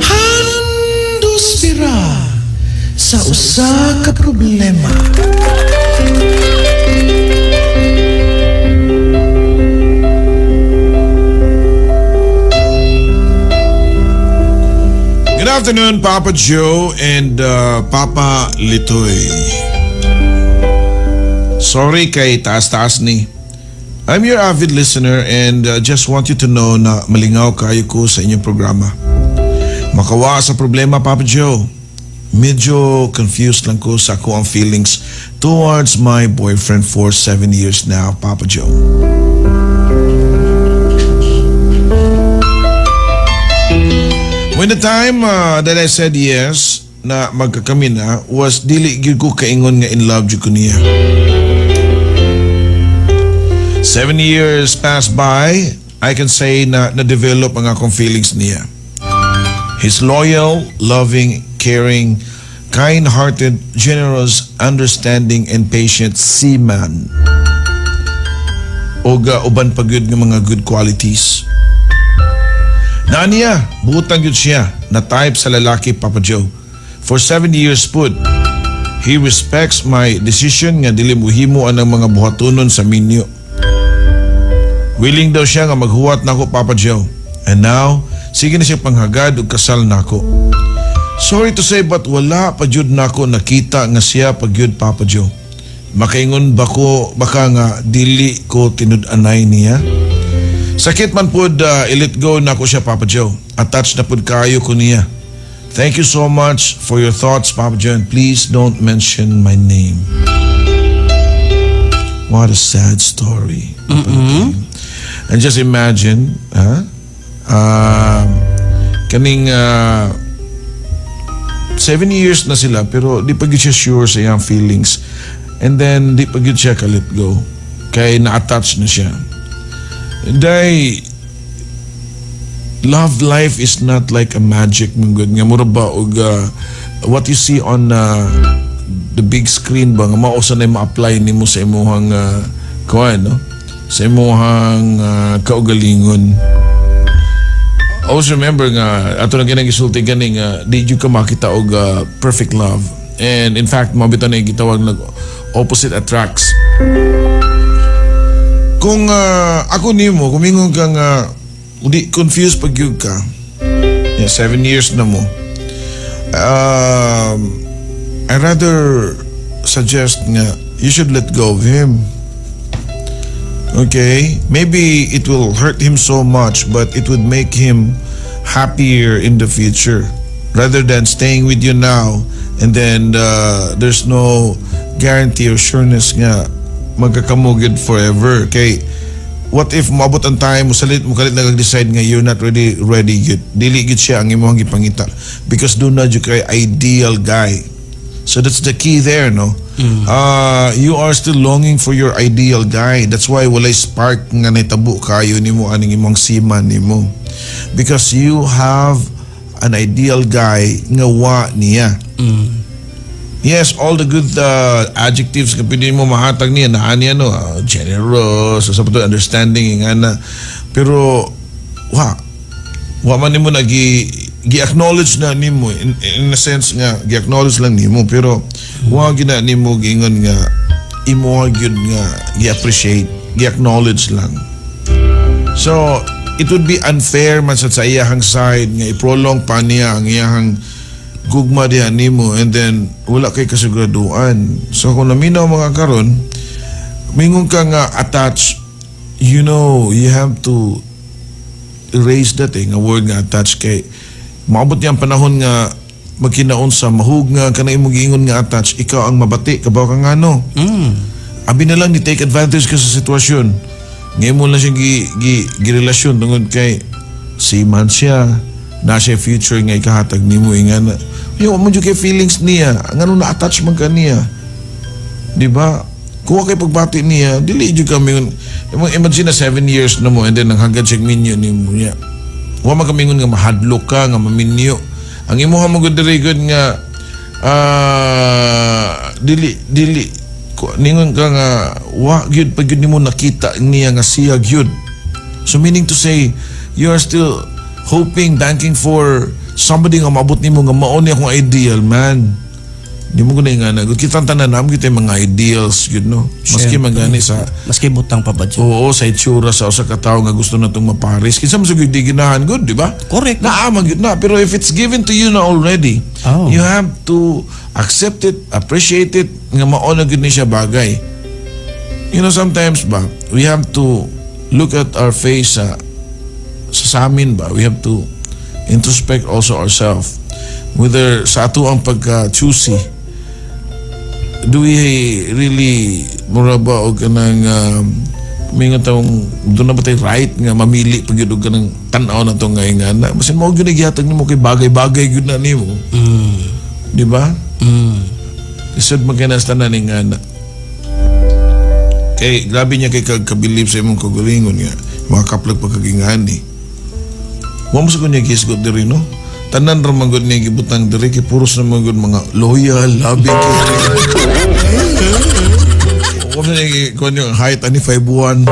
Handos bira sa usa ka problema. Good afternoon, Papa Joe and Papa Litoy. Sorry kay taas-taas ni. I'm your avid listener and just want you to know na malingaw kayo ko sa inyong programa. Makawa sa problema, Papa Joe. Medyo confused lang ko sa ako ang feelings towards my boyfriend for 7 years now, Papa Joe. When the time that I said yes na magkakami na was dili gyud ko kaingon nga in love jud ko niya. 7 years passed by, I can say na na-develop ang akong feelings niya. He's loyal, loving, caring, kind-hearted, generous, understanding, and patient seaman. Og uban pa gyud nga mga good qualities. Na niya, butang gyud siya na type sa lalaki, Papa Joe. For 7 years pud, he respects my decision nga dili muhimo anang mga buhatonon sa minyo. Willing daw siya nga maghuwat nako, Papa Joe. And now, sige na siya panghagad og kasal nako. Sorry to say, but wala pa jud nako nakita nga siya pa gyud, Papa Joe. Makaingon ba ko baka nga dili ko tinud-anay niya? Sakit man pud i-let go nako siya, Papa Joe. Attached na pud kayo ko niya. Thank you so much for your thoughts, Papa Joe, and please don't mention my name. What a sad story. And just imagine, huh? Kaning 7 years na sila pero di pa gyud siya sure sa iyang feelings. And then di pa gyud siya ka-let go. Kay na-attach na siya. Day, love life is not like a magic man gud nga mura ba og what you see on the big screen ba nga mao sa na ma-apply nimo sa imong kuan, no, sa imong kaugalingon. I always remember nga ato na ginang gisulti gani nga di jud ka makita og perfect love, and in fact mao bitaw na gitawag nag opposite attracts. Kung ako nimo, kumingon ka nga di confused pag gyud ka, yeah, 7 years na mo, I rather suggest nga you should let go of him. Okay, maybe it will hurt him so much, but it would make him happier in the future rather than staying with you now and then there's no guarantee or sureness nga magkakamo gyud forever. Kay what if moabot ang time mo salit mo kalit nag-decide nga you're not ready ready gyud, dili gyud siya ang imong gipangita because duna jud kay ideal guy? So that's the key there, no? You are still longing for your ideal guy. That's why walay spark nga nahitabo kayo nimo aning imong seaman nimo, because you have an ideal guy nga wa niya. Yes, all the good adjectives nga pwede mo mahatag niya, naa niya, no, generous, sa pa understanding nga na. Pero wa man nimo na gi gi-acknowledge na nimo in a sense nga gi-acknowledge lang nimo, pero wa gina nimo giingon nga imo gyud nga gi-appreciate, gi-acknowledge lang. So, it would be unfair man sa iyahang side nga i-prolong pa niya ang iyahang gugma diha nimo and then wala kay kasiguraduan. So kung naminaw mga karon, mingon ka nga attached, you have to erase that eh, nga word nga attached, kay maabot niya ang panahon nga magkinaon sa mahug nga kanang imong giingon nga attached, ikaw ang mabati, kabaw ka nga, no? Abi na lang ni take advantage ka sa sitwasyon. Ngayon mo lang siya gi relasyon tungod kay seaman siya, na siya future nga ikahatag nimo nga na. Yung mo jud kay feelings niya, ngano na-attach man ka niya? Di ba? Kuha kay pagbati niya, dili jud ka mingon. Imagine na 7 years na mo and then ang hanggang siya minyo nimo niya. Wa man ka mingon nga mahadlok ka nga maminyo. Ang imuha mo gud diri gud nga dili dili ningon ka nga wa gyud pa gyud nimo nakita niya nga siya gyud. So meaning to say, you are still hoping, banking for somebody nga maabot nimo nga mao ni akong ideal man. Di mo gud nga na. Kitang tanan nam kita mga ideals gyud, no. Maski Siyempre. magani sa Maski butang pa ba dyan? Oo, sa itsura sa usa ka tawo nga gusto na tong maparis. Kinsa man sa gyud di ginahan gud, di ba? Correct. Naa man gyud na. Pero if it's given to you na already, you have to accept it, appreciate it, nga mao na gyud ni siya bagay. Sometimes ba, we have to look at our face sa amin ba, we have to introspect also ourselves. Whether sa ato ang pagka-choosy, do we really mura ba og kanang mingon taong doon na ba tayo right nga mamili pag yun og kanang tan-aw na to nga ingana, basin mao gyud gihatag nimo kay bagay-bagay gyud na nimo, di ba? Lisod man kay nas tanan ingana kay grabe niya kay kag kabilib sa imong kaugalingon nga mga kaplag pagkagingani. Wa mo sa kunya gisgot diri, no? Tanan ra man gud niya gibutang diri kay puros na man gud mga loyal, loving, caring. Wa mo niya kuan yung height ani 5'1.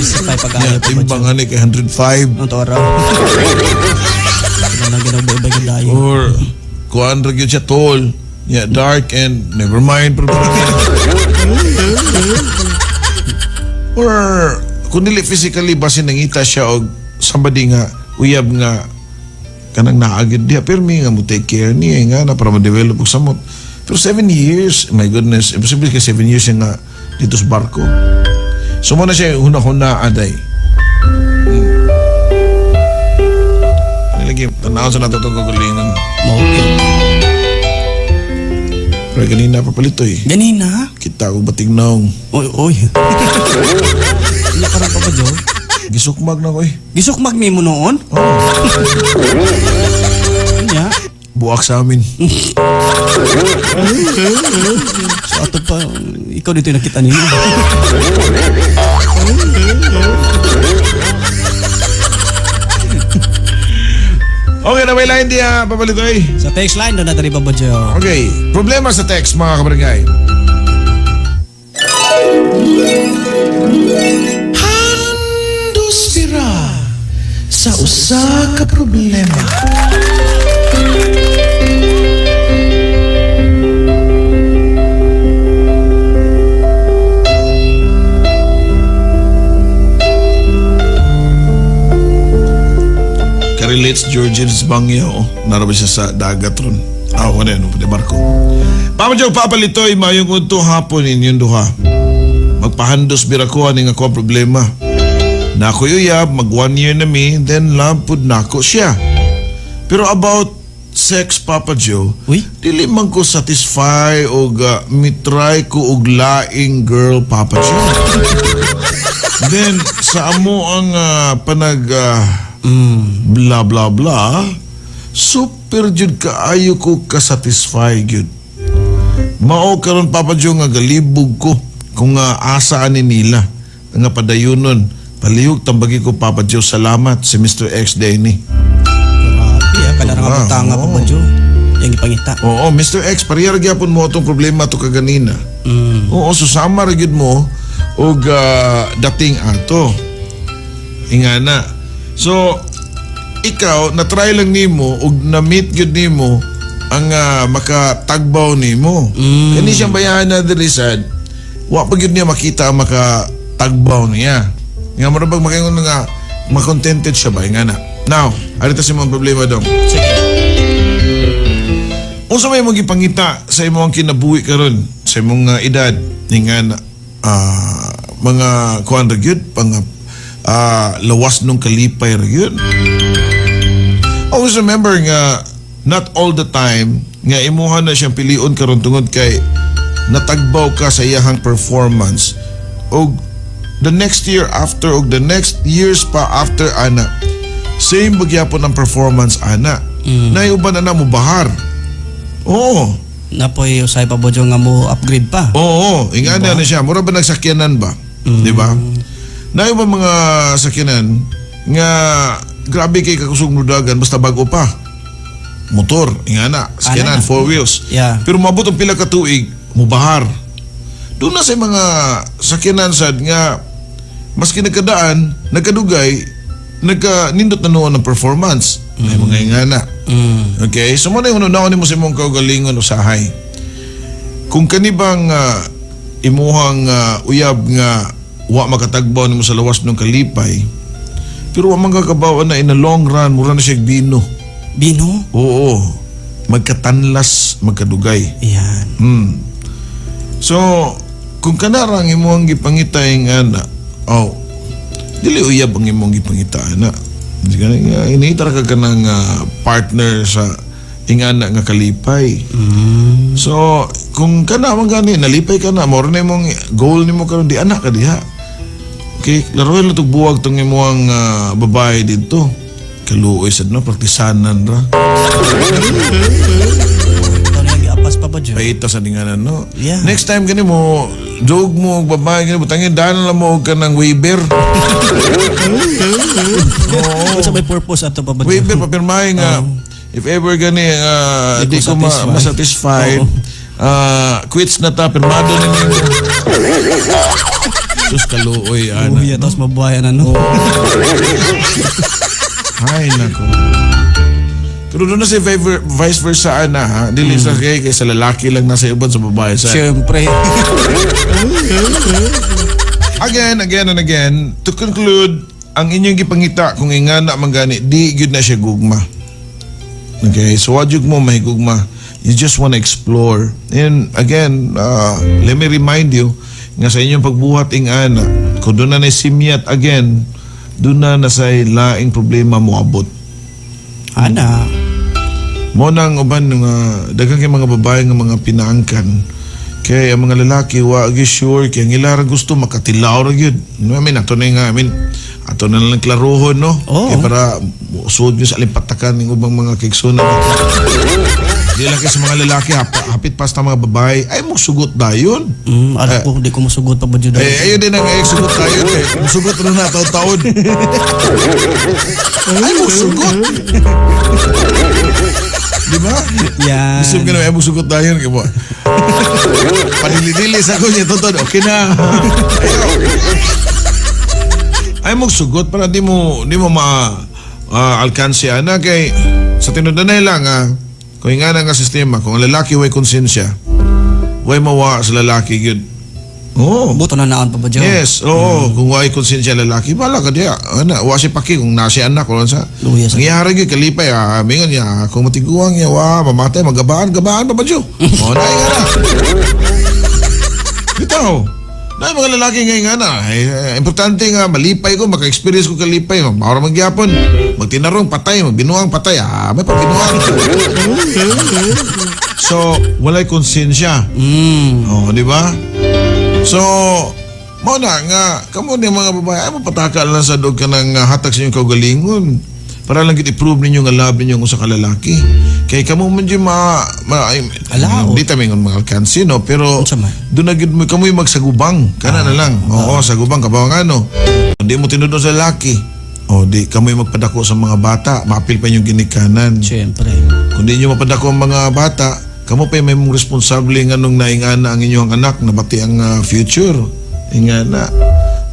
Specify pag-ayo Yeah, pa ba dyan? timbang ani kay 105. Ang toro. Ano lang ginagawa dayo. Or kuan ra gyud siya tall. Yeah, dark and never mind. Or kung dili physically, basin nangita siya og somebody nga uyab nga kanang naagid diha pirmi nga mo take care niya nga na para ma-develop og samot. Pero 7 years, my goodness, imposible kay 7 years siya nga dito sa barko. So mo na siya huna-huna aday. Lagi tanaw sa nato itong kagalingan. Okay. Pero ganina pa palito eh. Ganina? Kita ko batig naong. Oy, oy. Wala ka rin pa ba, Joe? Gisukmag na ko eh. Gisukmag ni mo noon? Oo. Kanya? Buak sa amin. So ato pa, ikaw dito yung nakita ninyo. Okay na may line diya, papalito eh. Sa text line, doon natin pa ba, Joe? Okay, problema sa text, mga kabarangay. Handos bira sa usa ka problema. Karelates Georgians Bangya, oh. Naraba siya sa dagat ron. Ah, wala yun, pati barko. Papa Joe, papalitoy, mayong unto hapon inyong duha. Magpahandos bira ko, ani nga ko ang problema. Nako yuyab, mag 1 year na mi, then love pud nako siya. Pero about sex, Papa Joe, Uy? Dili man ko satisfy og mitry ko og laing girl, Papa Joe. Then, sa amo ang panag bla bla bla, super jud kaayo ko kasatisfy gyud. Mao karon, Papa Joe, nga galibog ko kung asa ani nila nga padayunon. Palihog tambagi ko, Papa Joe, salamat si Mr. X Denny. Grabe, ah, kanang Ah, butanga oo. Papa Joe. Yang ipangita. Oo, Mr. X, pareha ra gyapon mo atong problema to kaganina. Oo, susama ra gyud mo og dating ato. Ingana. So, ikaw na-try lang nimo og na-meet gyud nimo ang makatagbaw nimo. Kani siyang bayahan na diri sad. Wa pa gyud niya makita ang makatagbaw niya. Nga mura bag makaingon nga makontented siya ba ingana. Now, arita sa imong problema dong. Sige. Unsa may imong gipangita sa imong kinabuhi karon sa imong edad nga mga kuan ra gyud pang lawas nung kalipay ra gyud. Always remember nga not all the time nga imuha na siyang pilion karon tungod kay natagbaw ka sa iyahang performance og the next year after og the next years pa after ana same bagyapon ang performance ana. Naiuban na na mo bahar. Oo. Napoy usay pa Bojo nga mo upgrade pa. Oo, ingana na siya. Mura ba nagsakyanan ba? Di ba? Naiuban mga sakyanan nga grabe kay kakusog nudagan basta bago pa. Motor, ingana, sakyanan, Ana. four wheels. Yeah. Pero maabot ang pila ka tuig, mubahar. Doon na sa mga sakyanan sad nga maski nagkadaan, nagkadugay, Nagka nindot na noon ang performance. May mga ingana. Okay, so mo na yung unahon nimo sa imong kaugalingon usahay. Kung kani bang imuhang uyab nga wa makatagbaw nimo sa lawas ng kalipay, pero wa man kakabaw na in the long run mura na siya bino. Bino? Oo. Magkatanlas, magkadugay. Yan. So, kung kanarang imong gipangita nga na, oh, dili uyab ang imong gipangita na. Inita ra ka kanang partner sa ingana nga kalipay. So, kung kana man gani nalipay ka na, mao na imong goal nimo karon, di anak ka diha. Okay, laruin na tog buwag tong imong babae didto. Kaluoy sad no, praktisanan ra. Ito na yung giapas pa ba dyan? Paita sa dinganan no. Yeah. Next time gani mo dug mo og babae gani butangin daan lang mo og kanang waiver. Oo. Sa may purpose ato pa ba dyan? Waiver papirmahe nga if ever gani Di di ko ko satisfied. ma-satisfied, quits na ta, pirmado na nimo. Sus, kaluoy ana. Uy, tapos mabuhayan ano. Ay nako. Pero doon na si vice versa ana ha. Dili sa kay sa lalaki lang, nasa uban sa babae sa. Siyempre. Again, again and again, to conclude, ang inyong gipangita kung ingana man gani, di gyud na siya gugma. Okay, so wa jud mo mahigugma. You just wanna explore. And again, let me remind you nga sa inyong pagbuhat ingana, kung doon na simyat again, doon na nasay laing problema moabot. Ana. Mo nang uban nga daghan kay mga babae nga mga pinaangkan. Kay ang mga lalaki wa gyud sure kay ang ila ra gusto makatilaw ra gyud. No, I mean, ato na nga, I mean, ato na lang klarohon no. Oo. Kay para sud gyud sa alimpatakan ning ubang mga kaigsunan. Di lang kay sa mga lalaki, hapit pa sa mga babae, ay mo sugot dayon. Alam ko, di ko musugot pa ba dyan? Eh, ayun din ang sugot tayo eh. Musugot na na taon-taon. Ay, musugot. Di ba? Yan. Gusto ko na ay musugot dayon. Kaya mo, padili-dili sa ko niya, totoo. Okay na. Ay, magsugot para di mo ma alkansi ana kay sa tinud-anay lang kung nga na nga sistema, kung ang lalaki way konsensya, way mawa sa lalaki gyud. Oo. Buto na naon pa ba dyan? Yes, oo. Kung way konsensya lalaki, bala ka diya. Ana, wa si paki kung nasi anak o sa. Luya sa- Ang iyahara gyud kalipay, mingon niya, kung matiguang niya, wa, mamatay, magabaan, gabaan pa ba dyo? O, na nga na. Bitaw. Na mga lalaki nga nga na. Eh, importante nga, malipay ko, maka-experience ko kalipay. Maura magyapon. Magtinarong, patay. Magbinuang, patay. Ah, may pagbinuang. So, walay konsensya. Oh, di ba? So, mo na nga, kamo ni mga babae, ay mapataka lang sa dog ka ng hatag sa inyong kaugalingon. Para lang gid i-prove ninyo nga love ninyo ang usa ka lalaki. Kay kamo man jud ma ay, Alaot. di ta mingon mga alkansi no, pero Unsa man? doon na gid mo kamoy magsagubang. Kana na lang. Oo, sagubang kabaw nga no. Di mo tinudon sa lalaki. O di kamoy magpadako sa mga bata, maapil pa inyong ginikanan. Siyempre. Kung di nyo mapadako ang mga bata, kamo pa may mong responsable nga nung naingana ang inyong anak na bati ang future. Ingana.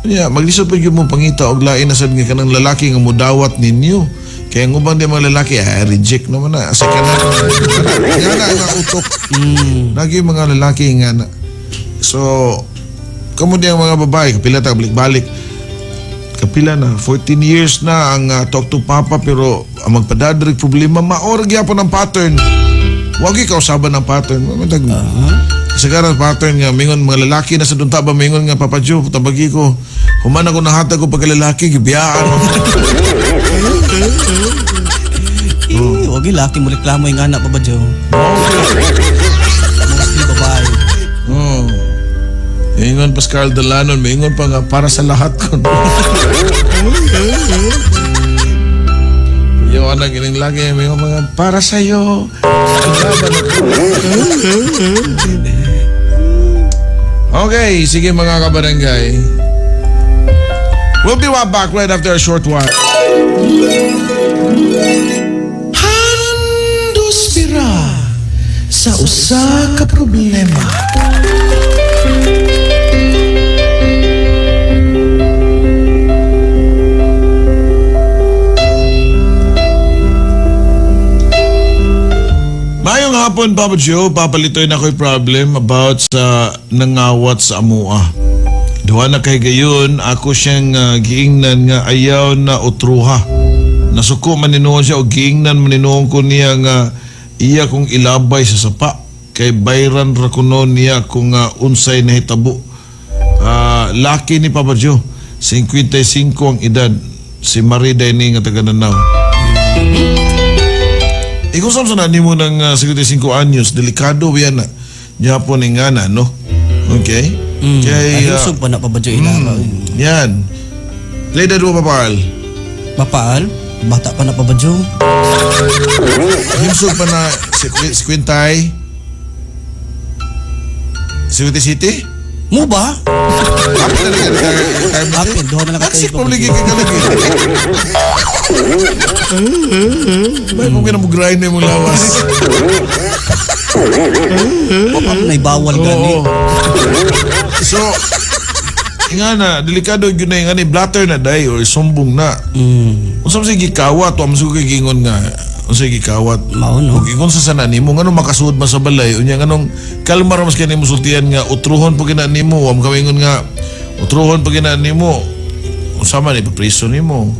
Kanya, maglisod pa yun mo pangita og lain na sad nga kanang lalaki nga mudawat ninyo. Kaya ang ubang di mga lalaki, ay, reject naman na. Sa kanang, nga nga utok. Lagi yung mga lalaki nga na. So, kamo di ang mga babae, kapila ta, balik-balik. Kapila na, 14 years na ang Talk to Papa, pero ang magpadadrig problema, maor gyapon ang pattern. Wag ikaw usaban ang pattern. Matag, kasagaran pattern nga mingon mga lalaki na sa dunta ba mingon nga Papa Joe tabagi ko. Human ako nahatag ko pagkalalaki gibiyaan. Eh, wag yung laki mo reklamo yung anak pa ba dyan? Mostly babae. Oh. Ingon Pascal Dalanon, mingon pa nga para sa lahat ko. Yung anak ining lagi mingon mga para sa iyo. Okay, sige mga kabarangay. We'll be right back right after a short while. Handos bira sa usa ka problema. Maayong hapon, Papa Joe. Papalitoy na ko'y problem about sa nangawat sa amua. Duha na kay gayon, ako siyang giingnan nga ayaw na utruha. Nasuko man ninuon siya o giingnan man ninuon ko niya nga iya kong ilabay sa sapa. Kay bayran ra kuno niya kung unsay nahitabo. Laki ni Papa Joe, 55 ang edad. Si Marie Daini nga taga Danao. Ikaw sa na nimo ng 55 anyos, delikado yan na. Japon ni nga na, no? Okay? Kay, Ay, husog pa na pa ba dyan ilakaw? Yan. Play that mo, Papaal. Papaal? Bata pa na pa ba dyan? Himsog pa na si Quintay. City City? Mo ba? Apil na lang ka. Apil, duha na lang ka Taxi tuig, pa lagi ka kalagi. May kung kinamugrind na imong lawas. Papaal na bawal gani. Oo. So, nga na, delikado yun na nga ni blatter na day or sumbong na. Unsa man sige gikawat, wa man siguro kay gingon nga unsa gikawat. Mao no. Ug ingon sa sana nimo ngano makasuod man sa balay unya nganong kalma ra mas kay nimo sultian nga utruhon pag gina nimo, wa man kamingon nga utruhon pag gina nimo. Unsa man ipapriso nimo.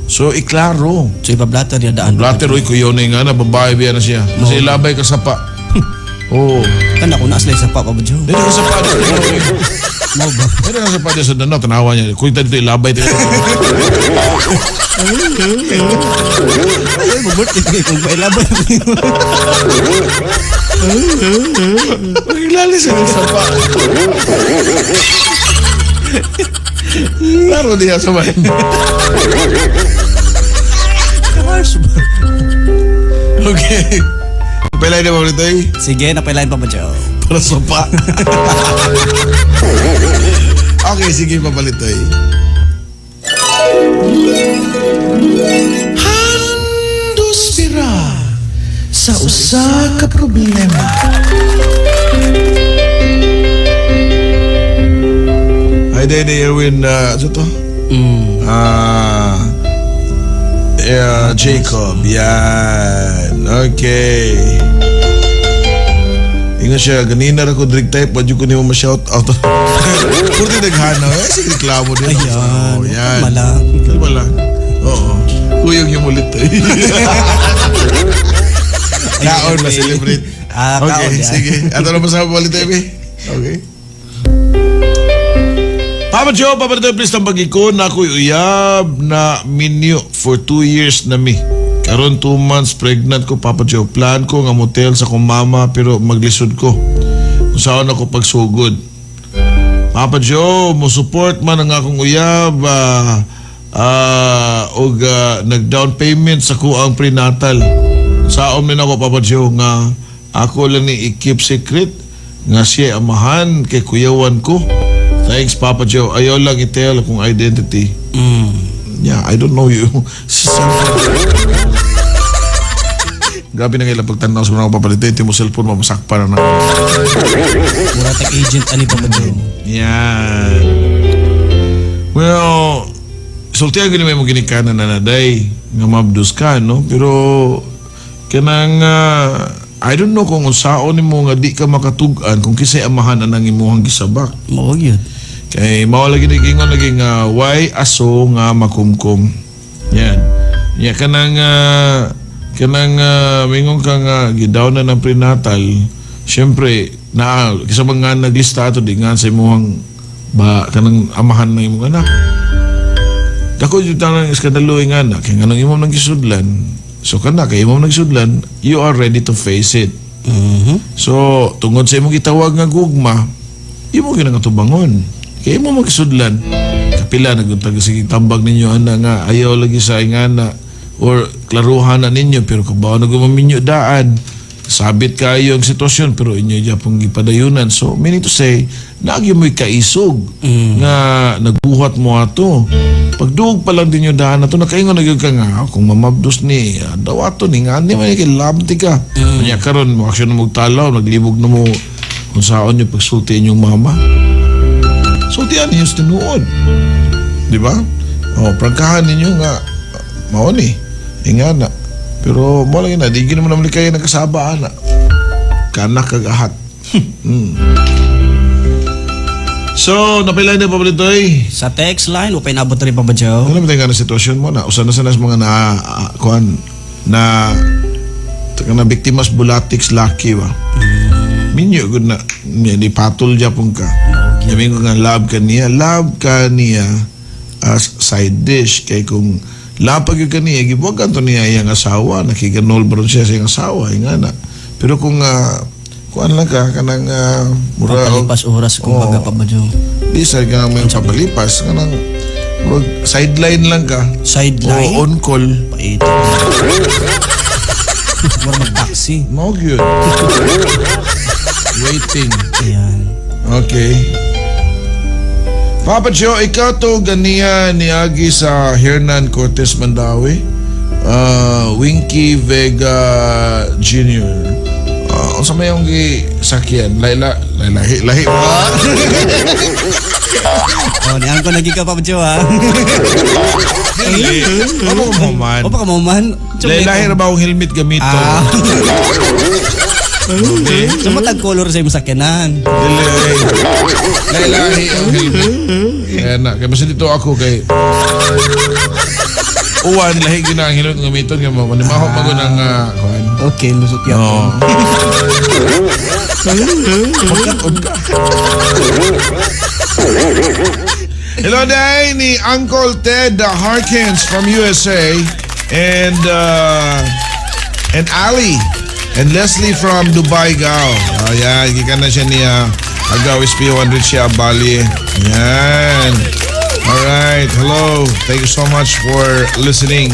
So iklaro. So ipa-blatter niya daan. Blatter oy kuyaw na nga na babae biya na siya. Mas ilabay ka sapa. Oh. Kana ko na sila sa pa pa ba dyan? Dili ka sapa dito. Mao ba? Dili ka sapa dito sa Danao, tanawa niya. Kuy dito ilabay dito. Ay, mag-birthday kayo kung pailabay. Pagkilala siya ng sapa. Klaro diya sa may. Harsh ba? Okay. Pelay na ba ulit eh? Sige, napailain pa ba dyan? Para sapa. Okay, sige papalitoy. Handos bira sa usa ka problema. Hi, Danny Erwin. Ano to? Jacob. Yan. Okay. Ingat siya, ganina ra ko drink type, wadyo ko nimo ma-shout out. Purti naghana, eh, sige reklamo din. Ayan. Oh, yan. Kalma lang. Kalma lang. Oo. Kuyog yung ulit. Kaon na celebrate. Ah, kaon Okay, yan. sige. Ato na ba sa ulit, Emi? Okay. Papa Joe, Papa Joe, please tambagi ko na ako'y uyab na minyo for 2 years na mi. Karon 2 months pregnant ko, Papa Joe. Plan ko nga motel sa akong mama pero maglisod ko. Kung saan ako pagsugod. Papa Joe, mo support man ang akong uyab og nag-down payment sa kuang prenatal. Saom ni ako, Papa Joe, nga ako lang ni i-keep secret nga siya amahan kay kuyawan ko. Thanks, Papa Joe. Ayaw lang i-tell akong identity. Yeah, I don't know you. Grabe na kayo pagtanaw sa mga papalito. Hindi mo cellphone, mamasakpa na na. Mura tag agent ani Papa Joe. Yan. Well, sultihan ko ni may mong ginikanan na naday nga mabdus ka, no? Pero, kanang, I don't know kung unsaon nimo nga di ka makatug-an kung kisay amahan anang imuhang gisabak. Mao gyud. Kay mao lagi nagingon lagi nga why aso nga makumkum. Yan. Ya kanang mingon ka nga gidaw na ng prenatal. Syempre na kisa man nga naglista ato di nga sa imuhang ba kanang amahan ng imong anak. Dako jud tanang iskandalo nga anak kay nganong imong nang gisudlan. So kana kay imong nagsudlan, you are ready to face it. So tungod sa imong gitawag nga gugma, imo gyud ang atubangon. Kay imo magisudlan. Kapila naguntag sige tambag ninyo ana nga ayaw lagi sa ingana or klaruhan na ninyo pero kabaw na gumaminyo daan. Sabit kayo ang sitwasyon pero inyo gyapon gipadayunan. So meaning to say, naagyo mo'y kaisog nga nagbuhat mo ato. Pagduog pa lang din yung daan na to, nakaingon na gyud ka nga, kung mamabdos ni, daw ato ni, nga ni man kay lamti ka. Kanya karon mo aksyon na magtalaw, naglibog na mo kung saan yung pagsulti inyong mama. Sultian ninyo sa tinuod. Di ba? O, prangkahan ninyo nga, mao ni, ingana. Pero mo lang yun na, di gina mo naman kayo nagkasaba, ana. Kanak kag ahat. So, napilay na pa ba dito eh? Sa text line, upay nabot rin, Papa Joe. Ano ba tayo nga na sitwasyon mo na? Usa na sa mga na, kuan, na, taka na biktimas bulatics laki ba? Minyo, good na. Di patol japon ka. Yamin ko nga love ka niya. Love ka niya as side dish. Kay kung love pag yun ka niya, gibuwagan to niya iyang asawa. Nakiganol ba ron siya sa iyang asawa. Yung nga na. Pero kung kuan lang ka, kanang mura, Papalipas oras kung baga, Papa Joe. Di sa ka may papalipas, kanang murag sideline lang ka. Sideline? O on call. Pait. Mura mag-taxi. Mao gyud. Waiting. Ayan. Okay. Papa Joe, ikaw to ganiya niagi sa Hernan Cortez Mandawi. Winky Vega Jr. Unsa may yung gi sakyan? Laila, lahi, lahi ba? Oh, niyan ko lagi ka, Papa Joe, ha? Dili. Ano mo man? O baka mo man. Lahi ra ba akong helmet gamito? Ah. Okay. So, matag color sa imong sakyanan. Dili. Lahi ang helmet. Kaya na, kaya basta dito ako kay uwan, lahi gyud na ang helmet gamiton kay manimaho pa ko ng kuan. Okay, lusot yan. Oo. Magkat-on ka. Hello, day ni Uncle Ted Harkins from USA and Ali and Leslie from Dubai Gao. Ayan, gikan na siya niya. Agaw SP1 siya Bali. Ayan. All right. Hello. Thank you so much for listening,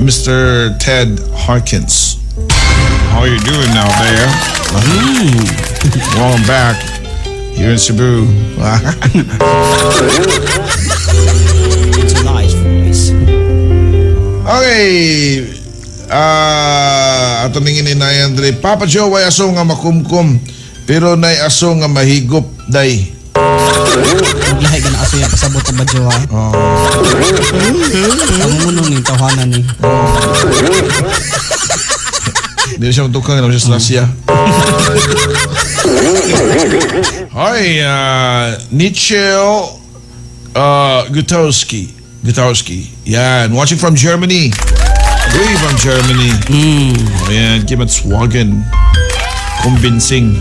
Mr. Ted Harkins. How you doing now there? Welcome back here in Cebu. It's a nice voice. Okay. Ato ning ininayan diri. Papa Joe, way aso nga makumkum pero nay aso nga mahigop day. Lahi ka na aso yung pasabot sa Joe, ha? Oh. Ang unong ni tawhanan ni. Di na siya matukang, na siya sa Russia. Hi, Nichel Gutowski. Gutowski. Yan, watching from Germany. Uy, from Germany. Oh, yan, Kimatswagen. Convincing.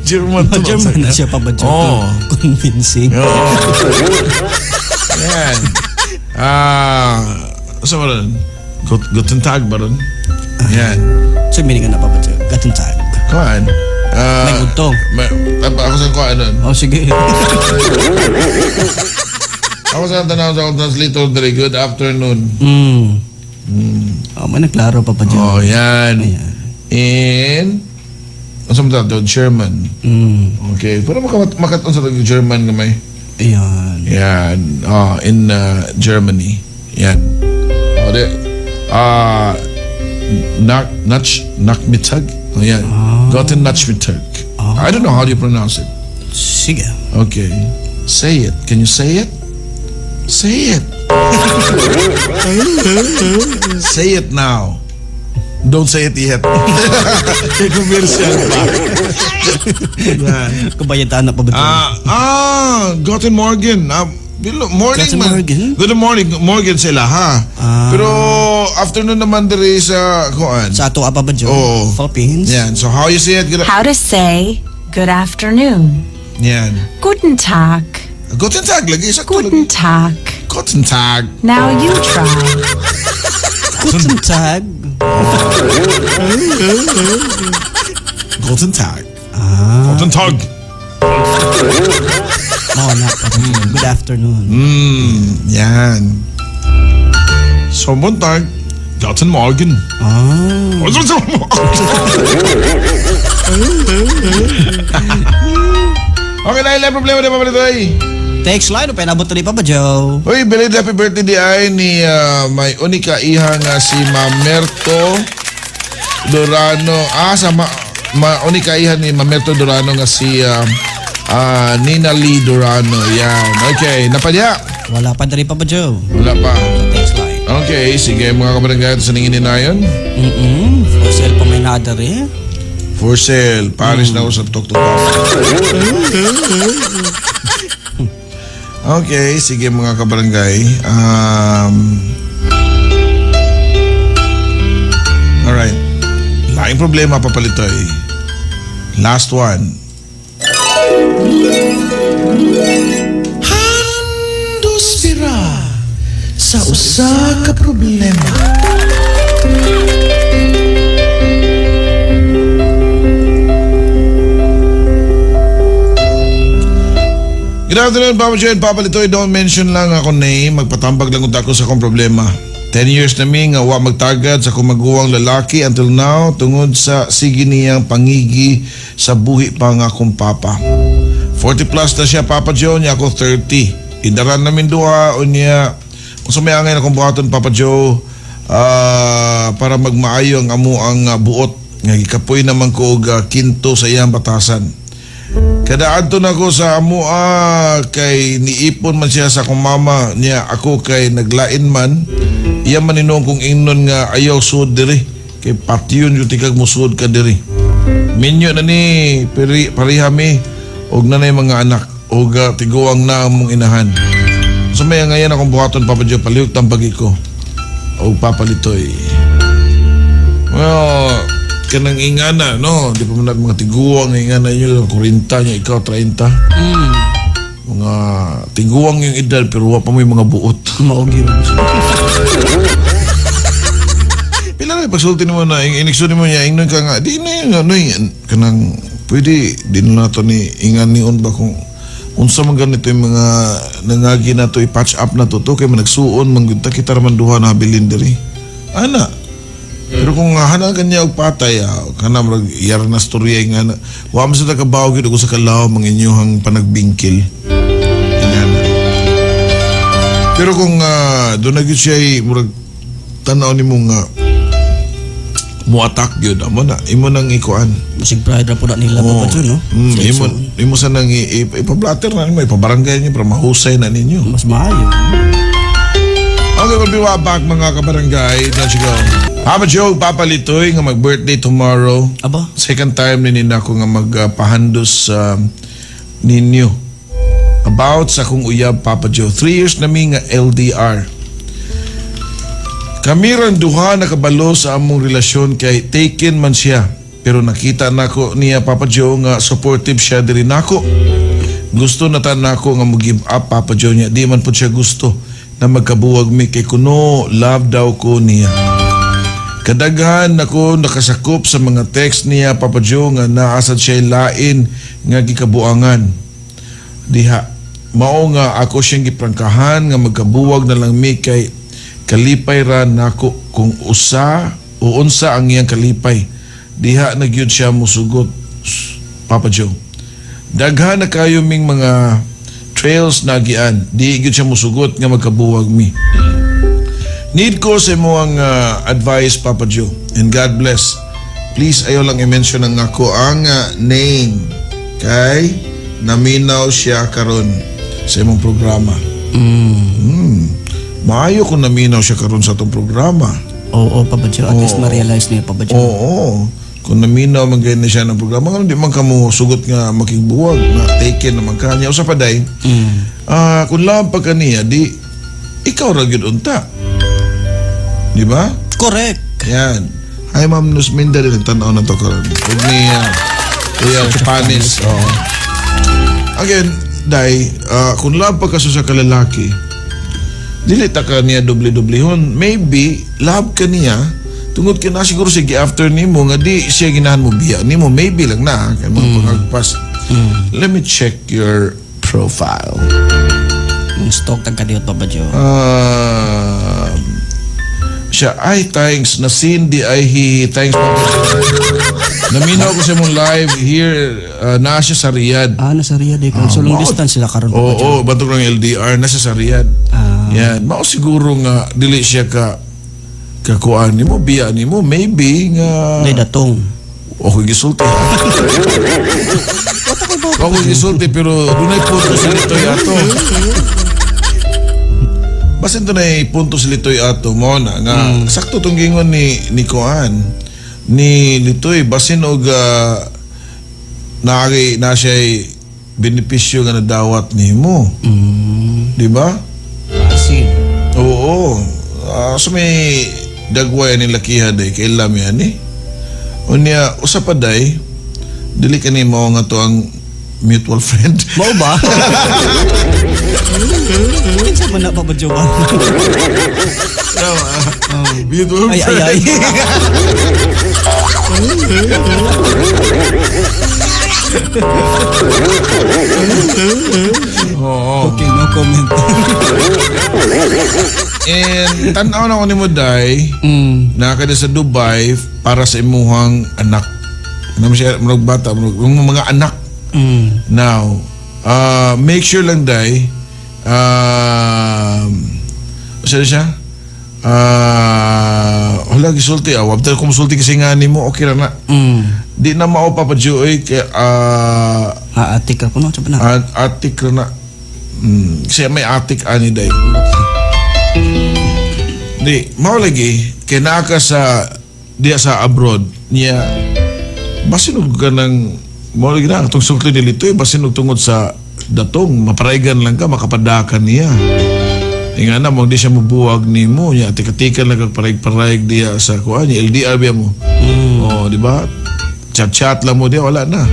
German to. German na siya, Papa Joe. Oh. Convincing. Oo. Yan. Sa ba rin? Guten Tag ba rin? Yan. So, meaning ka na, Papa Joe. Guten Tag. Kuan. May udtong. Ako sa kuan nun. Oh, sige. Ako sa tanaw sa akong translator diri. Good afternoon. Oh, may naklaro, Papa Joe. Oh, yan. Ayan. In ano sa mga German. Okay. Pero makaton sa German gamay. Ayan. Yan. In Germany. Yan. Oh, de, Nachmittag. Oh, yan. Guten Nachmittag. I don't know how you pronounce it. Sige. Okay. Say it. Can you say it? Say it. Say it now. Don't say it yet. Commercial pa. Yan. Kabayataan na pa ba ito? Guten Morgen. Morning Guten man. Morgen? Good morning. Morgen sila, ha? Pero afternoon naman diri sa kuan. Sa ato apa ba, Joe? Oo. Philippines? Yan. So how you say it? Good, How to say good afternoon. Yan. Guten Tag. Guten Tag lagi. Sakto Guten lagi. Tag. Guten Tag. Now you try. Guten Tag. Guten Tag. Guten Tag. Oo na, Papa Joe. Good afternoon. Yan. So, buntag. Guten Morgen. Okay, dahil lang problema di pa ba Text line, upay nabot ni Papa Joe. Uy, belated happy birthday di ay ni may unika iha nga si Mamerto Durano. Sa unika iha ni Mamerto Durano nga si Nina Lee Durano. Yan. Okay, napadya. Wala pa diri, Papa Joe. Wala pa. Text line. Okay, sige mga kabarangay, sa ningin ni Nayon. For sale pa may naadar eh. For sale, Paris na ako sa Tok Tok. Okay, sige mga kabarangay. Alright. Laing problema, Papalitoy. Last one. Handos bira sa usa ka problema. Good afternoon, Papa Joe and Papa Litoy. Don't mention lang ako name. Magpatambag lang ako sa akong problema. 10 years na mi nga wa magtagad sa akong maguwang lalaki until now tungod sa sige niyang pangigi sa buhi pa nga akong papa. 40 plus na siya, Papa Joe, niya ako 30. Idaran namin duha o niya. Kung sa may angay na akong buhaton, Papa Joe, para magmaayo ang amo ang buot. Nga gikapoy naman ko og kinto sa iyang batasan. Kada adto na ko sa amoa kay niipon man siya sa akong mama niya, ako kay naglain man. Iya man inuong kong ingnon nga ayaw sud diri kay patyon yung tikag musud ka diri. Minyo na ni pariha mi og nanay mga anak og tiguang na among inahan. So may ngayon akong buhaton, Papa Joe, palihog tambagi ko og Papalitoy. Well, kanang ingana, no? Di pa man mga tiguang ingana nyo, 40 niya, ikaw 30. Mga tiguang yung edad pero wa pa mo yung mga buot. Maog yun. Pila na pagsulti mo na, iniksulti mo niya, ingnon ka nga, di na yun, ano yun, kanang, pwede, di na nato ni ingan niyon ba kung unsa man ganito yung mga nangagi na to, i-patch up na to, kay managsuon, manggunta kita raman duha na habilin diri. Ana. Pero kung hanagan niya og patay, kana murag iyar na storya nga na, wa man sa nakabaw gyud sa kalaw mga inyuhang panagbingkil. Ingana. Pero kung doon na gyud siya murag tan-aw nimo nga mo-attack gyud, amo na imo nang ikuan. Masig pride ra po na nila, Papa Joe, no? Imo sa nang ipablatter na nimo, ipabarangay niyo para mahusay na ninyo. Mas maayo. Okay, we'll be right back mga kabarangay. Don't you go. Papa Joe, Papa Litoy nga mag-birthday tomorrow. Aba? Second time ni nina ko nga magpahandos ninyo. About sa akong uyab, Papa Joe. 3 years na mi nga LDR. Kami ran duha nakabalo sa among relasyon kay taken man siya. Pero nakita nako niya, Papa Joe, nga supportive siya diri nako. Gusto na ta nako nga mo-give up, Papa Joe niya. Di man po siya gusto na magkabuwag mi kay kuno love daw ko niya. Kadaghan ako nakasakop sa mga text niya, Papa Joe, nga naasad siya lain nga gikabuangan. Diha, mao nga ako siyang giprangkahan nga magkabuwag na lang mi kay kalipay ra nako kung usa o unsa ang iyang kalipay. Diha na gyud siya musugot, Papa Joe. Daghan na kayo ming mga trails nagian. Di gyud siya musugot nga magkabuwag mi. Need ko sa imong advice, Papa Joe, and God bless. Please ayaw lang i-mention ang ako ang name kay naminaw siya karon sa imong programa. Maayo kung naminaw siya karon sa atong programa. Oo, Papa Joe. At least ma-realize niya, Papa Joe. Oo. Kung naminaw man gayud na siya ng programa, nga di man kamo sugot nga makigbuwag, na taken naman ka niya. Usa pa day, kung love pa kaniya, di ikaw ra gyud unta. Di ba? Correct. Yan. Hi, Ma'am Nusminda, din nagtanaw na to karon. Huwag niya, Kuya Panis. Oo. Again, day, kung love pa kaso sa kalalaki, dili ta ka niya doble-doblehon. Maybe, love ka niya, tungod ka na siguro sige after nimo nga di siya ginahan mo biya nimo. Maybe lang na, kay mga pangagpas. Let me check your profile. Yung stalk tag kadiyot, Papa Joe. Siya, ay, thanks. Na Cindy, ay, hi, thanks. Naminaw ko sa mong live here. Naa siya sa Riyadh. Nasa Riyadh eh. So long distance sila karon, Papa Joe. Oo, bantog lang LDR. Nasa sa Riyadh. Yan. Mao siguro nga, dili siya ka kakuan nimo, biya nimo, maybe nga... Hindi, datong. Okay, gisulti. Okay, gisulti, pero dunay punto sa dito yato. Basin to na punto si Litoy ato mo na nga sakto tong gingon ni Kuan ni Litoy, basin og naagi na siya benepisyo nga nadawat nimo. Di ba? Basin. Oo. So may dagway ni lakiha day kay lam yan eh. Unya usa pa day, dili kani mao nga to ang mutual friend. Mao ba? Kinsa man na Papa Joe ba? Mutual Ay, ay, ay. Oo. Okay, no comment. And tan-aw na ko nimo day, naa ka sa Dubai para sa imuhang anak. Ano siya, murag bata, murag mga anak. Now, make sure lang day, saan siya? Wala gisulti, wag tayo kumusulti kasi nga nimo, okay ra na. Di na mao Papa Joe, oy, kay, Atik ra kuno, sabi na. Atik ra na. Kasi may atik ani day. Di, mao lagi, kay naa ka sa, diya sa abroad, niya, basin og ka ng, mao lagi na, atong sulti ni Litoy, basin og tungod sa datong, maparaigan lang ka, makapadakan niya. Nga na, di siya mabuwag ni mo, niya, atik-atikan lang kag paraig-paraig diya sa kuan, niya, LDR biya mo. Oh, di ba? Chat-chat lang mo diya, wala na.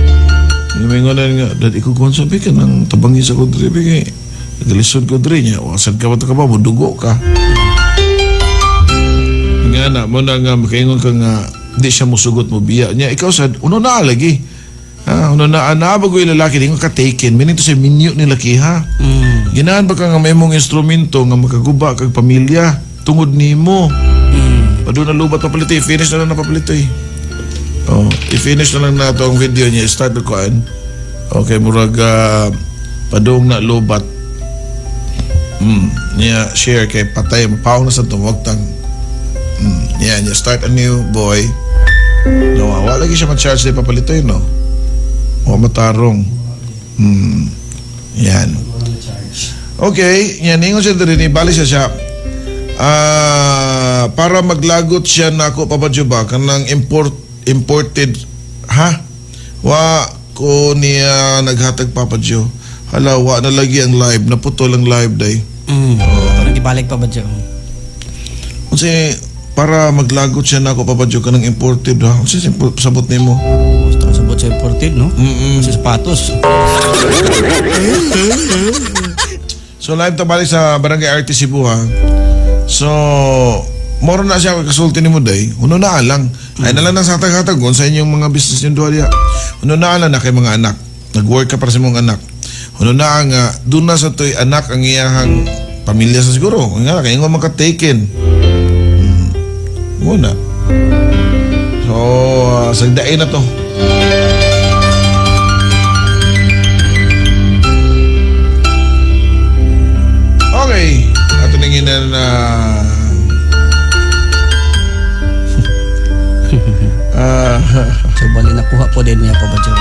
May nga na nga, dad, ikaw kuhan sabi ka ng tabangin sa kudri, kay nagalisod ko diri niya, wasan ka ba ito ka ba, mudugo ka. Nga na, mo na nga, makaingon ka nga, di siya musugot mo biya. Niya, ikaw sad, uno na lagi. Ha, uno na, naabagoy lalaki, di nga ka-taken, meaning to say, minyo ni laki, ha? Ginaan ba ka nga may mong instrumento nga makaguba kag pamilya, tungod nimo. Padung na lubat papalitoy, finish na lang na papalitoy. Oh, i-finish na lang na ito ang video niya, start ko kuan. Okay, murag padung na lubat. Niya share kay patay mapaong na sa tumugtang. Niya niya start a new boy. No, wala lagi siya ma-charge di papalitoy, no. O matarong. Yan. Okay, yan ingon siya diri ni bali siya siya. Para maglagot siya nako Papa Joe ba kanang imported ha? Wa ko niya naghatag Papa Joe. Hala, wa na lagi ang live, naputol ang live day. Parang gibalik pa ba Joe? Kasi para maglagot siya nako Papa Joe kanang imported ha. Unsa sabot nimo? Gusto sabot sa imported, no? Sa sapatos. So live ta balik sa Barangay RT Cebu ha. So moro na siya kasulti nimo day. Uno na lang. Ay na lang nang hatag-hatag sa inyong mga business yung duha diha. Uno na lang na kay mga anak. Nag-work ka para sa imong anak. Uno na nga doon na sa toy anak ang iyahang pamilya sa siguro. Nga kay ingon maka-taken. Muna. So sagdain na to. Okay, ato nang ina na So bali nakuha po din niya pa ba Joe?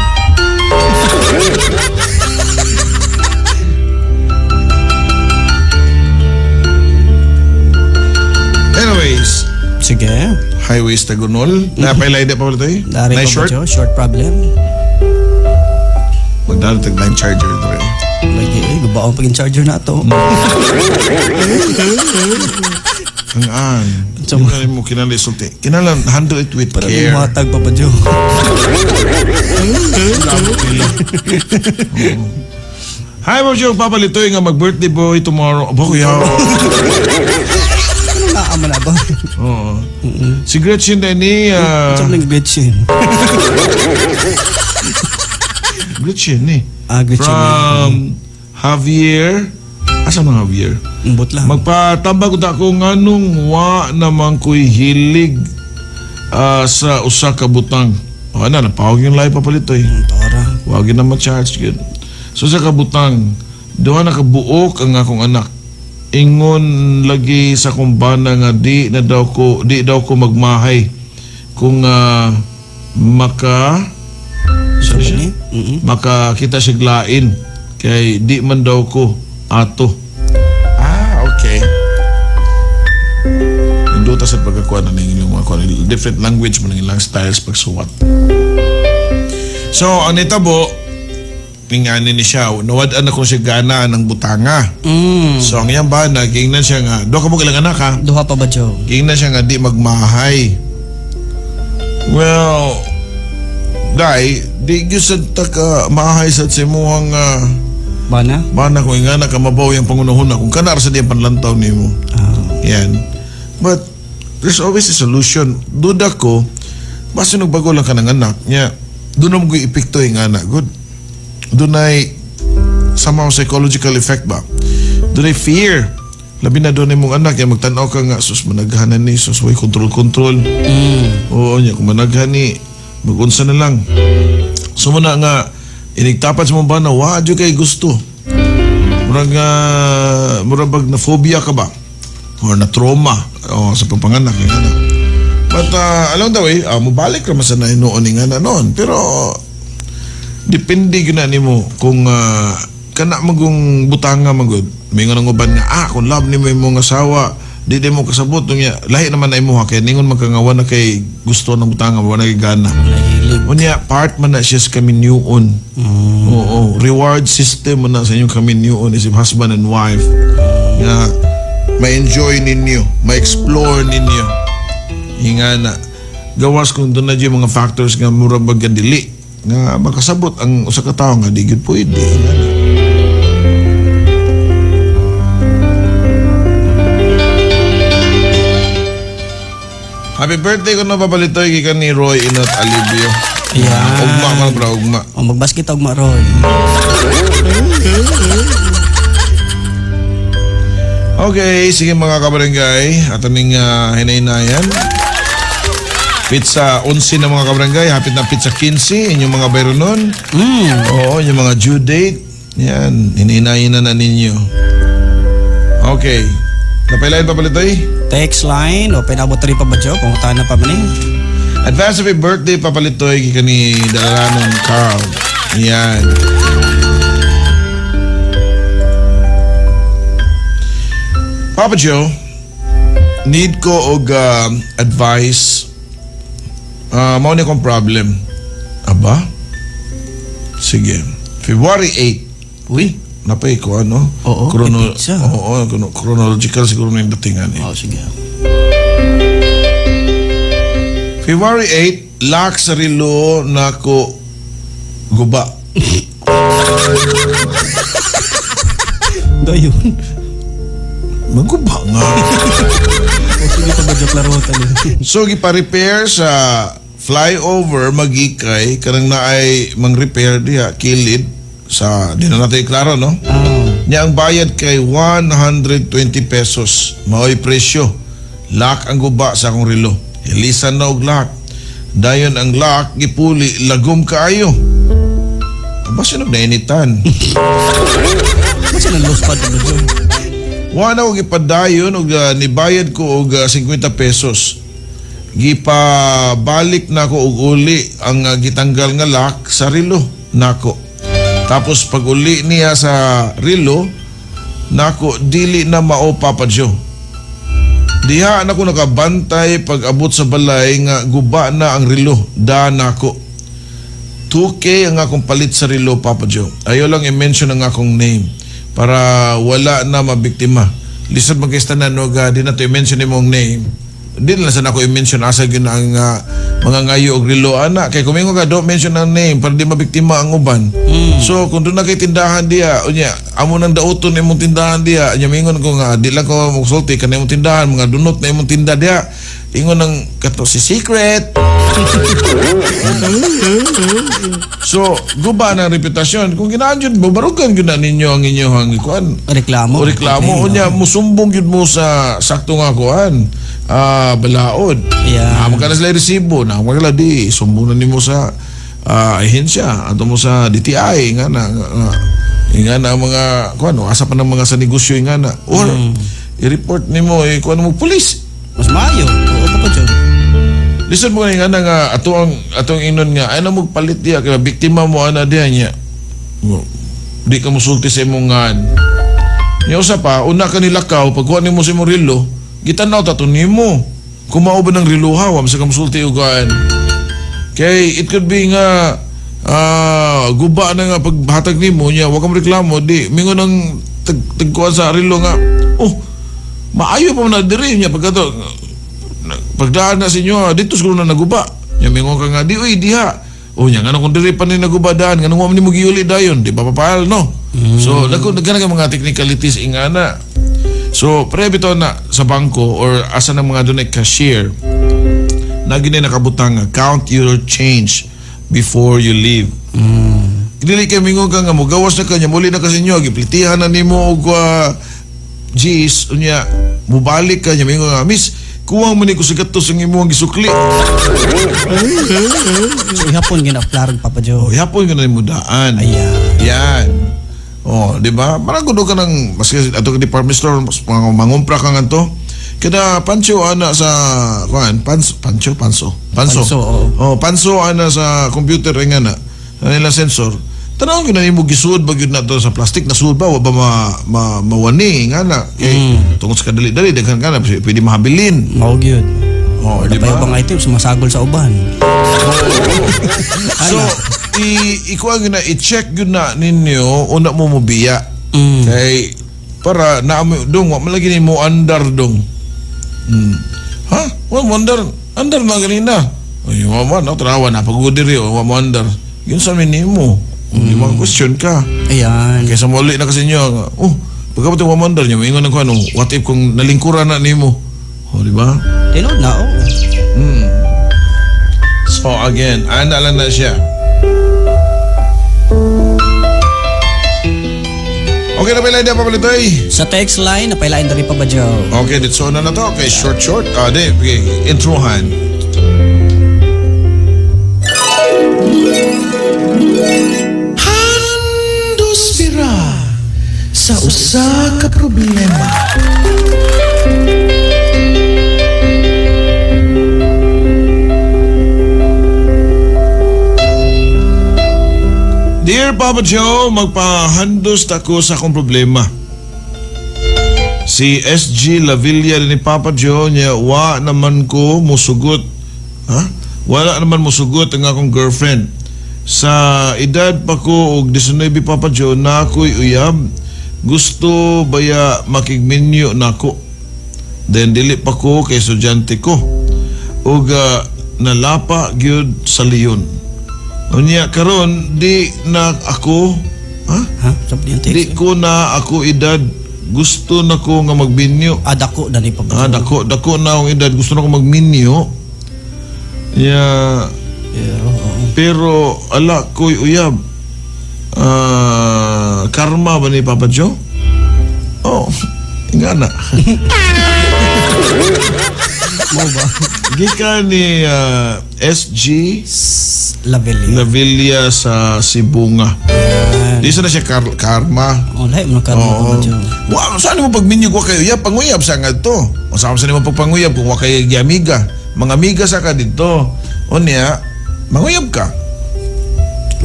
Anyways, sige. Highways Tagunol. Napailay pa pala ito eh? Dari Nice pa ba short? Joe? Short problem. Magdala tag line charger ito eh. Lagi eh, gubaon pag yung charger na ito. Ang an. So, Hindi mo kinala isulti. Kinala, handle it with Para care. matag pa ba Joe? Hi, Bob Joe. Papalitoy nga mag-birthday boy tomorrow. Aba, kuya. Ano naaman na ba? Oo. Si Gretchen din ni... Ito lang Gretchen. Gretchen ni. Ah, Gretchen. From Javier. Asa mga Javier? Umbot lang. Magpatambag ko ako nganong wa naman ko'y hilig sa usa ka butang. O ana, napawag yung live papalitoy. Tara. Wag na ma-charge gyud. So sa kabutang, duha na kabuok ang akong anak. Ingon lagi sa kumbana nga di na daw ko di daw ko magmahay kung maka Sa siya? Makakita siya lain kay di man daw ko ato. Ah, okay. Kahibluta sa pagkakuha na ng inyong mga kuha. Different language mo ng ilang styles pagsuwat. So, ang nitabo, ingani ni siya, nawad-an na kung siya gana ng butanga. So, ang iyang bana, giingnan siya nga, duha ka mo ilang anak ha? Duha pa ba, Joe? Giingnan siya nga, di magmahay. Well, dai, di gyud ta ka mahay sa simuhang bana? Bana kung ingana ka mabaw yung pangunahuna kung kanar sa diyang panlantaw nimo. Yan. But there's always a solution. Duda ko, basta nagbago lang ka ng anak niya, doon na mo epekto yung anak. Good. Doon ay somehow psychological effect ba? Doon ay fear. Labi na doon ay mong anak, ya magtanaw ka nga, sus, managhanan ni, sus, way, control. Oo, niya, kung managhan ni, magunsa na lang. So muna nga, inigtapat sa mong bana, wa, dyan kay gusto. Murag, murag na phobia ka ba? Or na trauma sa pagpanganak yung anak. But along the way, mubalik raman sa nainoon yung anak noon. Pero depende yun na nimo kung kana magong butanga magod. May nga uban nga, kung love nimo imong asawa, di mo kasabot niya. Lahi naman na imuha kay ningon magkangawa na kay gusto ng butanga, wala kay gana. Unya part man na siya sa kaminyuon. Oo, reward system man na sa inyong kaminyuon is husband and wife. Nga ma-enjoy ninyo, ma-explore ninyo. Hinga na. Gawas kung doon na dyan mga factors nga mura baga dili nga makasabot ang usa ka tawo nga di gyud pwede. Hinga na. Happy birthday ko na papalitoy gikan ni Roy Inot Alibio. Yeah. Ugma man bro, ugma. O magbasket ugma Roy. Okay, sige mga kabarangay, ato ning hinaynayan. Pizza 11 na mga kabarangay, hapit na pizza 15, inyong mga bayro nun. Oo, inyong mga due date. Yan, hinaynayan na ninyo. Okay. Napailain pa palitoy? Text line, open abot rin pa ba, Joe? Kung na pa man eh. Advance happy birthday papalitoy kay ni Dalaranong Carl. Yan. Papa Joe, need ko og advice. Mao ni akong problem. Aba? Sige. February 8. Uy. Napay ko ano? Oo, pizza. Oo, chronological siguro na yung datingan eh. Oo, sige. February 8, lock sa relo na ko guba. Dayon. Maguba nga. O sige pa ba, Joe, klaro tali. So, gipa-repair sa flyover magikay, kanang naay mang-repair diha, kilid, sa, di na natin klaro, no? Niya ang bayad kay 120 pesos. Maoy presyo. Lock ang guba sa akong relo. Hilisan na og lock. Dayon ang lock, gipuli, lagom kaayo. Aba, sinog nainitan. Basta nang loose pad ba, Joe? Wala ko gipadayon og nibayad ko og 50 pesos. Gipabalik na ko og uli ang gitanggal nga lock sa relo nako. Tapos pag uli niya sa relo nako dili na mao Papa Joe. Diha nako nakabantay pag abot sa balay nga guba na ang relo da nako. 2K ang akong palit sa relo Papa Joe. Ayaw lang i-mention ang akong name para wala na mabiktima. Lisod magkista na no, di na to i-mention imong name. Di na lang sana ako i-mention asa gyud ang mga ngayo og relo ana kay kumingo ka don't mention ang name para di mabiktima ang uban. So kung doon na kay tindahan diha unya amo nang dauton imong tindahan diha unya mingon ko nga di lang ko mosulti kanay imong tindahan mga dunot na imong tinda diha ingon ang kato si secret. So guba na ang reputasyon kung ginaan jud mo barugan gyud na ninyo ang inyong kuan reklamo. O reklamo unya musumbong gyud mo sa sakto nga kuan. Balaod. Yeah. Magkana sila resibo na magkala di sumbong na nimo sa ahensya ato mo sa DTI nga na nga na mga kuan asa pa ng mga sa negosyo nga na or i-report nimo kuan mo pulis. Mas maayo. Oo pa Joe. Lisod mo nga nga ato ang atong inon nga ay na magpalit diha kay biktima mo ana diha niya. Di ka mosulti sa imong ngan. Nya usa pa una ka nilakaw pagkuha nimo sa imong relo, gitanaw ta to nimo. Kung mao ba ng reloha, wa man sa kamusulti ugaan. Kay it could be nga guba na nga paghatag nimo niya, wa ka reklamo, di mingon ang tagkuan sa relo nga, oh, maayo pa man na diri niya pagkato pagdaan na sa inyo, dito siguro na naguba. Nya mingon ka nga di oy diha. Oh nya ngano kung diri pa ni naguba daan, ngano wa man nimo giuli dayon, di ba papahal no? So dagko nagana mga technicalities ingana. So pre bitaw na sa bangko or asa ng mga dunay cashier, nagi na nakabutang nga count your change before you leave. Dili kay mingon ka nga mogawas na kanya, muli na ka sa inyo, giplitihan na nimo og G's, unya mubalik ka niya mingon nga, miss, kuwang man ni ko sa gatos ang imong gisukli. So ihapon gina-klaro Papa Joe. Oh, ihapon ka na nimo daan. Ayan. Yan. Oh, di ba? Parang kuno ka ng maski ato ka department store, mas mangumpra ka ngadto. Kada pancho ana sa kuan, panso pancho panso. Panso. Panso, oo. Oh, panso ana sa computer nga na. Nila sensor. Tanaw gyud na nimo gisuod ba gyud na to sa plastic nasuod ba wa ba mawani nga na kay tungod sa kadali-dali daghan ka na pwede mahabilin. Mao gyud. Oh, di Di ba ba? ibang items masagol sa uban. So, ikuha gyud na i-check gyud na ninyo una mo mobiya. Kay para na dong wa man lagi nimo andar dong. Ha? Wa mo andar. Andar na ganina. Ay, wa man no trawa na pagod diri wa mo andar. Yun sa nimo. Di mga question ka. Ayan. Kaysa muli na kasi inyo, oh, pagkabot yung wamandar niya, maingon ng ano, what if kung nalingkuran na nimo? Oh, di ba? Tinuod na oh. So again, ana lang na siya. Okay na pala pa palitoy. Sa text line napailain diri pa ba Joe? Okay, dito na na to. Okay, short, short. Ah, di, okay, introhan. Handos bira sa usa ka problema. Dear Papa Joe, magpahandos ta ko sa akong problema. Si SG Lavilla ni Papa Joe niya, wa naman ko musugot. Ha? Wala naman musugot ang akong girlfriend. Sa edad pa ko og 19 Papa Joe na ako'y uyab. Gusto baya makigminyo nako. Then dili pa ko kay estudyante ko. Ug nalapa gyud sa leon. Unya karon di na ako, ha? Ha? Sabi yung text. Di ko na ako edad, gusto na ko nga magminyo. Ah, dako na ni Papa Ah, Joe. dako na akong edad, gusto na ko magminyo. Ya, Pero, oo. pero ala ko'y uyab. Ah, karma ba ni Papa Joe? Oh, nga na. Mo ba? Gikan ni SG Lavilla. Lavilla sa Sibunga. Di sa na siya karma. Oh, lahi mo na karma Oo. Papa Joe. Wa saan mo pagminyo wa kayo uyab, panguyab sa nga to. O saan sa nimo pagpanguyab kung wa kayo giamiga. Mga amiga sa ka didto. Unya, manguyab ka.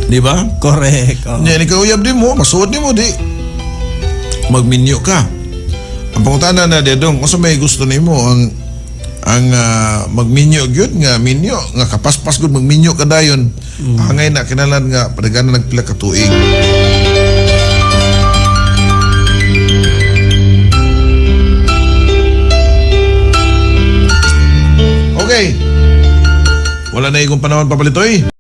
Di ba? Correct. Oo. Nya ni kauyab di mo, masuod nimo di. Magminyo ka. Ang pangutana na dedong, unsa may gusto nimo ang magminyo gyud nga minyo nga kapaspas gud magminyo ka dayon. Angay na kinalan nga padagana nagpila ka tuig. Okay. Wala na igong panahon papalitoy.